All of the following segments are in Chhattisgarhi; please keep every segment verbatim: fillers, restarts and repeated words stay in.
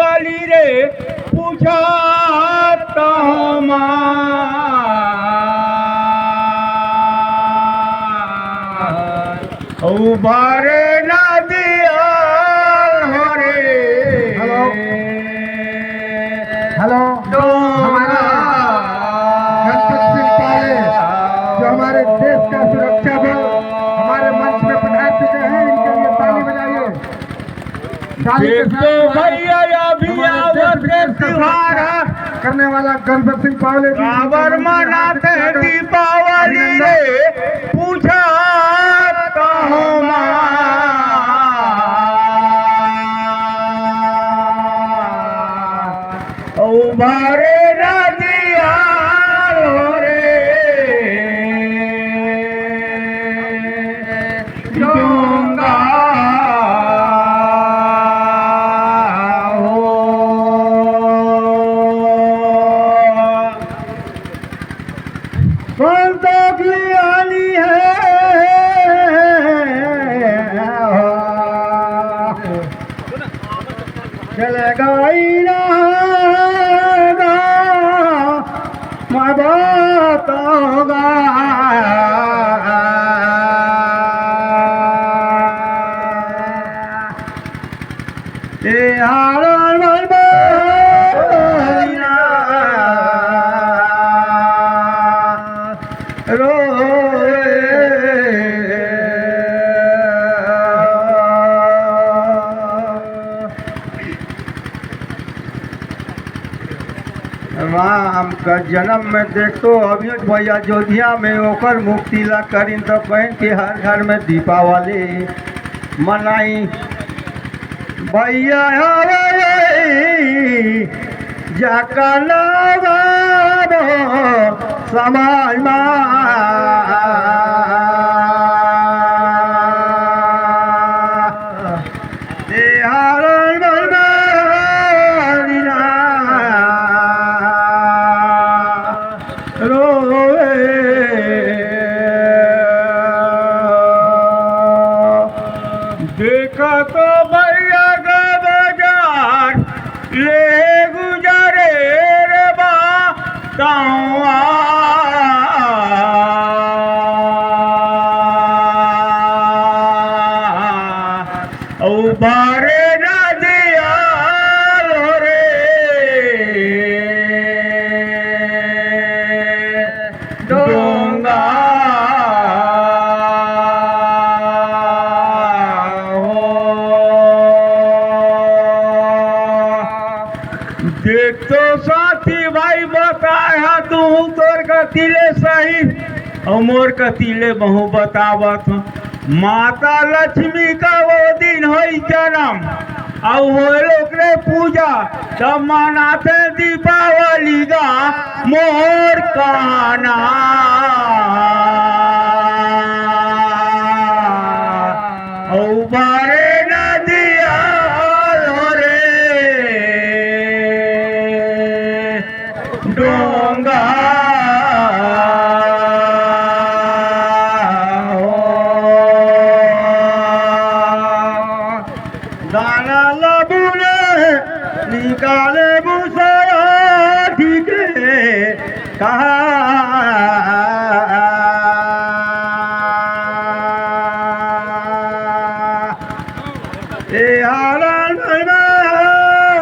वाली रे पूछत हँव मैं, उभरे नदिया हो रे। हेलो, हेलो, हमारे गणपत सिंह पाले, जो हमारे देश का सुरक्षा बल हमारे मंच में पधार चुके हैं, इनके लिए ताली बजाइए। ताली के साथ देखो भैया, अभी हमारे आवत देश के त्योहार है। करने वाला गणपत सिंह पावले जी, काबर मनाते हैं दीपावली रे, पूछत हँव मैं, उभरे नदिया हो रे। डोंगा हो। संतोष लियानी है, चले गई ना गा, मैं बताऊंगा। ए हारण मन में रो। राम का जन्म में देख तो अभी भैया अयोध्या में ओकर मुक्ति ला करिन तो कहिन कि हर घर में दीपावली मनाई। भैया हवे जकना बाबो समाज मा। ए हारण मन में हरिना रोवे। देखा तो भैया के बाजार ले गुजरे रे बा तवा। उभरे नदिया लो रे डोंगा हो। देख तो साथी भाई बताय हा तू तोर कति ले सही अउ मोर कति ले महूँ बतावत हँव। माता लक्ष्मी का वो दिन होई जनम, अउ होय ओकरे पूजा, तब मनाथे दीपावली गा मोर काना। अउ बारे नदिया लो रे डोंगा हो। दाना लबू ने निकाले बुसाया ठीक है कहा। ए हालन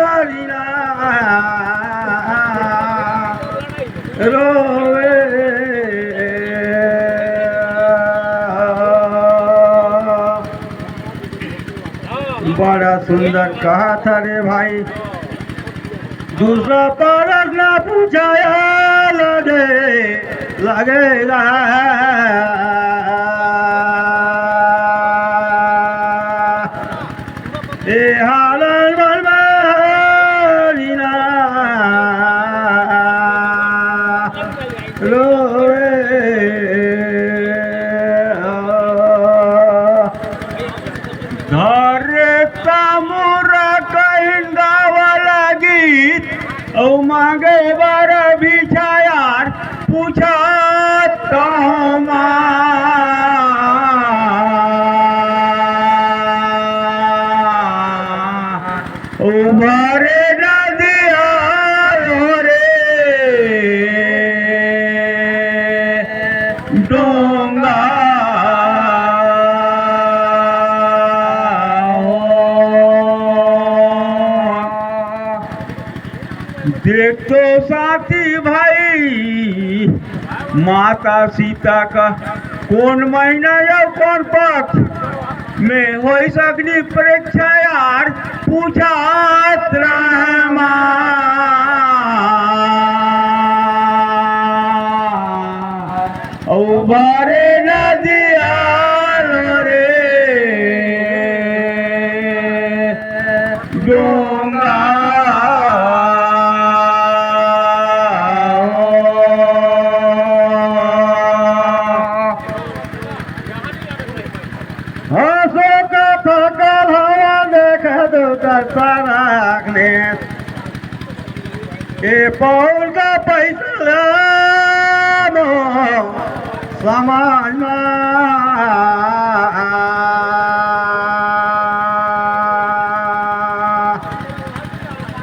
हरिना रोवे। बड़ा सुंदर कहा था रे भाई। दूसरा परस ना पूछाया लगे, लगेगा। ए हालन मन मारिना रोए। धरे तामुरा कहिन गावा लागिस, अउ मांगे बर भिक्षा यार पूछत हँव मैं। ओ भरे देख तो साथी भाई, माता सीता का कोन महीना या कोन पक्ष में होइस अग्नि परीक्षा यार, पूछत रहमा। अउ भरे नदिया रे डोंगा। अशोक थकल हवा देख दू दर्शन अग्नेश। ए पौर का पैसा ला दो समाज मा।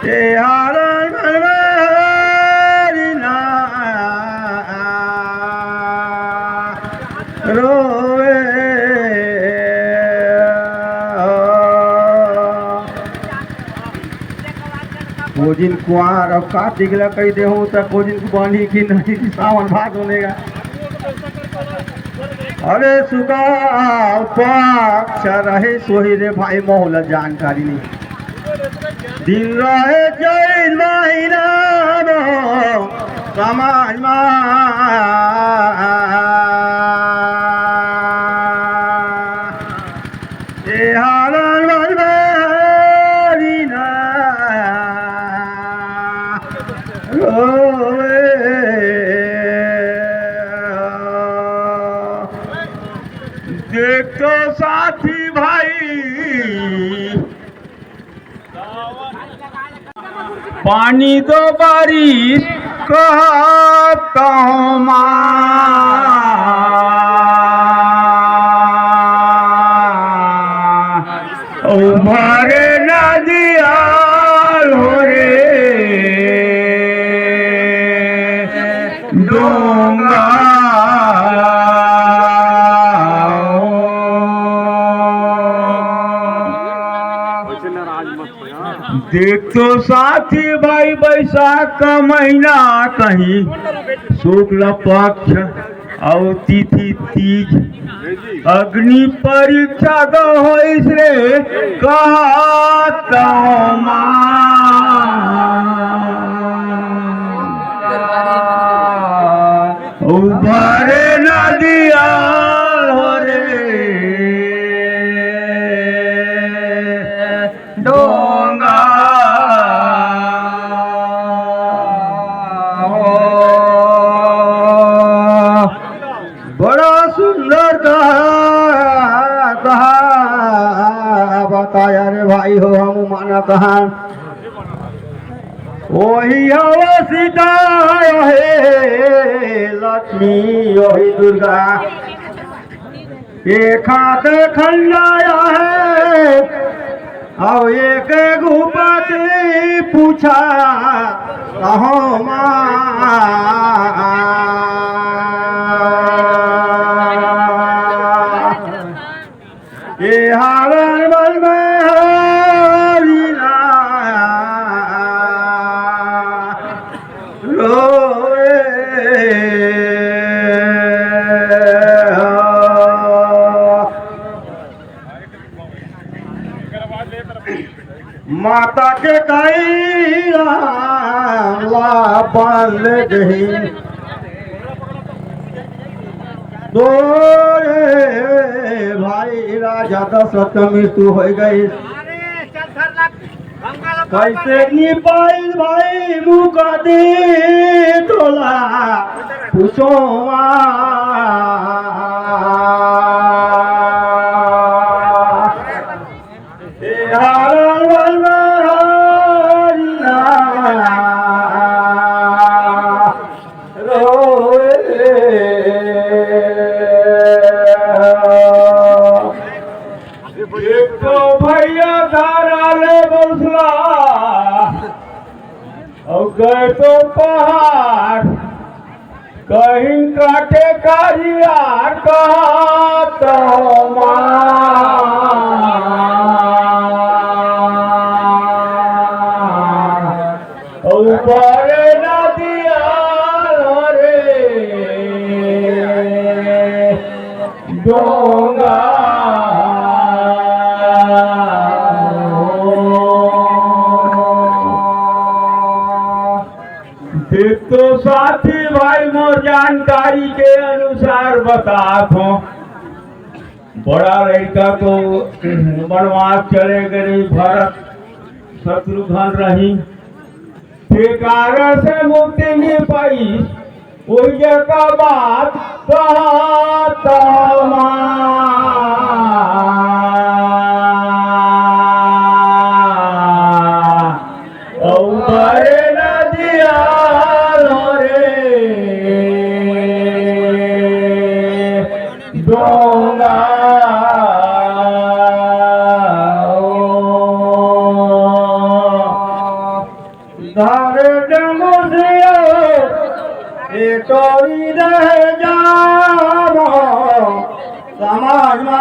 ए हारन हरी ना रोवे। कोजिन कुआर अउ कार्तिक ला कहि देहूं त कोजिन बांधी कि नहीं कि सावन भादो लेगा। अरे सुगा पक्ष रहे सोही रे भाई, मोहला जानकारी नहीं। दिन रहे चैत महीना मा समाज मा। ए हारन मन में हरी ना रोवे। देख तो साथी भाई, पानी दो बारिश कहत हूँ माँ। उभरे नदिया हो रे डोंगा। देख तो साथी भाई, बैसाख का महीना कहीं शुक्ल पक्ष अउ तिथि तीज, अग्नि परीक्षा ग होइस रे कहत हूँ माँ। उभरे नदिया हो रे डोंगा। बड़ा सुंदर कहा, कहा बताया रे भाई हो, हम मानत हन। ओही हवा सीता, ओही लक्ष्मी, ओही दुर्गा। एक हाथ खंडाया है, अउ एक गुपति पूछा, कहो माँ। ए हारन मन में हरी ना रोए। माता के कई राम ला बन गई। तोरे भाई राजा दशरथ के मृत्यु हो गई। कैसे निपाइल भाई मुकदे तोला पूछो माँ। एक तो भैया धारा ले बसला, अउ गए तो पहाड़। कहीं काटे कारियार कहत हूँ माँ। ऊपर भाई, मोर जानकारी के अनुसार बतात हों, बड़ा लड़का तो बनवास चले गे रही, भरत शत्रुघ्न रही, ते कारण से मुक्ति नइ पाइस। ओही जगह बात कहत हवं। अउ भरे नदिया लो रे डोंगा। घर डंगुसिया ए टोरी रह जावो समाज मा।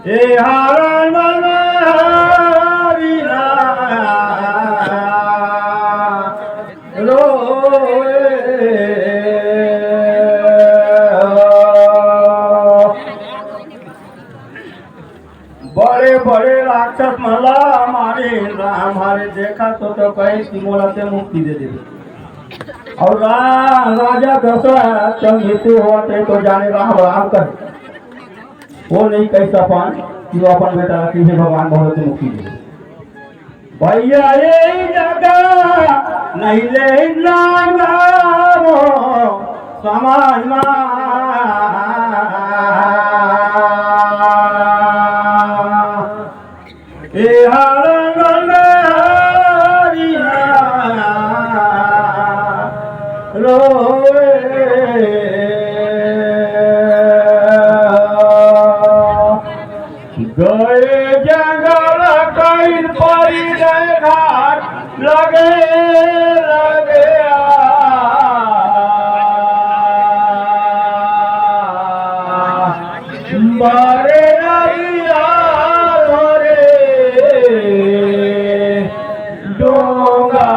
ए हारन मनोरी ना रोए। बड़े बड़े राक्षस मन ला मारिन राम हरे, देखा तो, तो कहे कि मोला ते मुक्ति दे दे। अउ राम राजा दशरथ चंद्र मृत्यु होवत हे तो जाने राम राम कहे। वो नहीं कहि सकन कि वो अपन बेटा ला कइसे भगवान भगवत मुक्ति दे। भैया ये जगह नहीं ले नाम समाज मा। ए हारन हरिया रोए। गए जंगल कइन परी गए घाट लगे लगे आ। मारे नदिया रे डोंगा।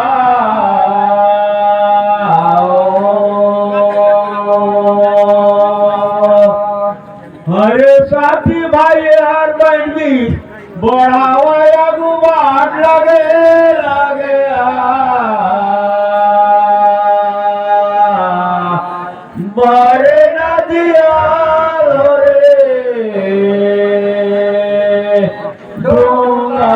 अरे साथी भाई, हर बहिनी बढ़ावा अगुवाट लगे लगे आ। मारे नदिया रे डोंगा।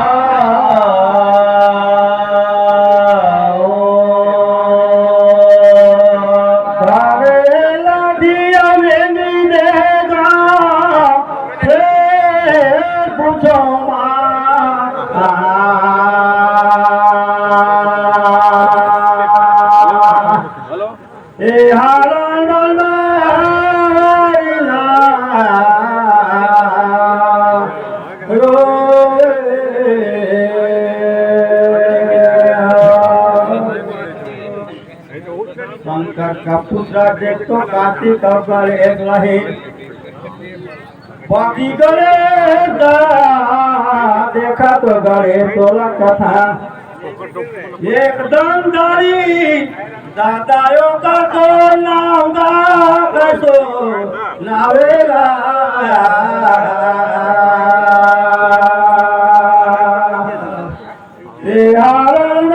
तारे नदिया में मिलेगा, फिर पूछो माँ। ए हारन हरिया रोए। शंकर का पुत्र देख तो कार्तिक अवतार एक रहे। बाकी गणेश दा देखा तो गणेश तोला कथा एकदम दारी दादायो का तो नाम गा कसो नावेगा। ए हारन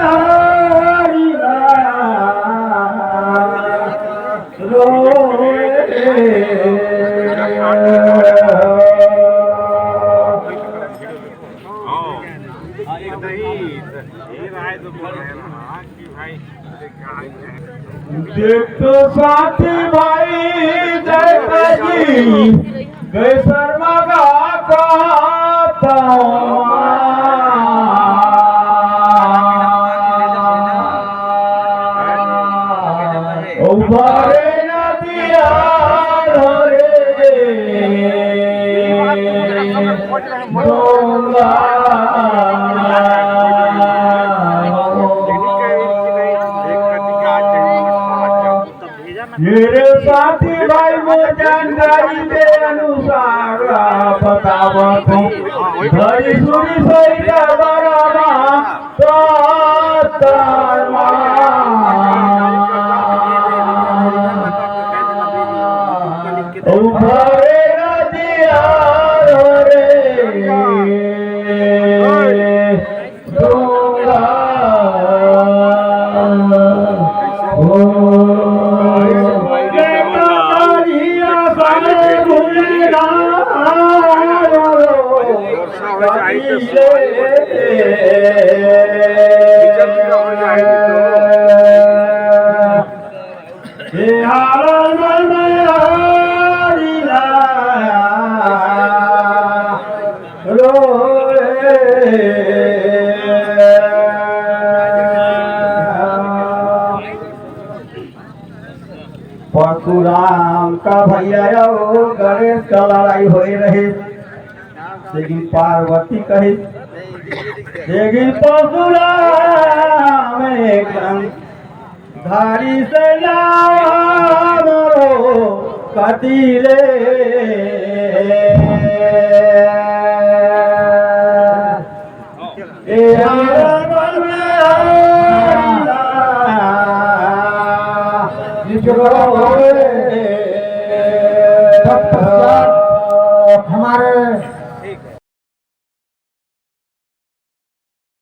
हरिया रोए। देख तो साथी भाई, जय जी, जय शर्मा गा कहत हवं। ओ भरे नदिया रे डोंगा। मेरे साथी भाई, मोर जानकारी के अनुसार बतावत हूँ, धरी सुरी सही का बराबर तार मा। उभरे नदिया रे। हारन मन में हारी ला रोए। परशुराम का भैया अउ गणेश का लड़ाई होए रहे, लेकिन पार्वती कही, लेकिन परशुराम एक धारी से नाम रो कतिले।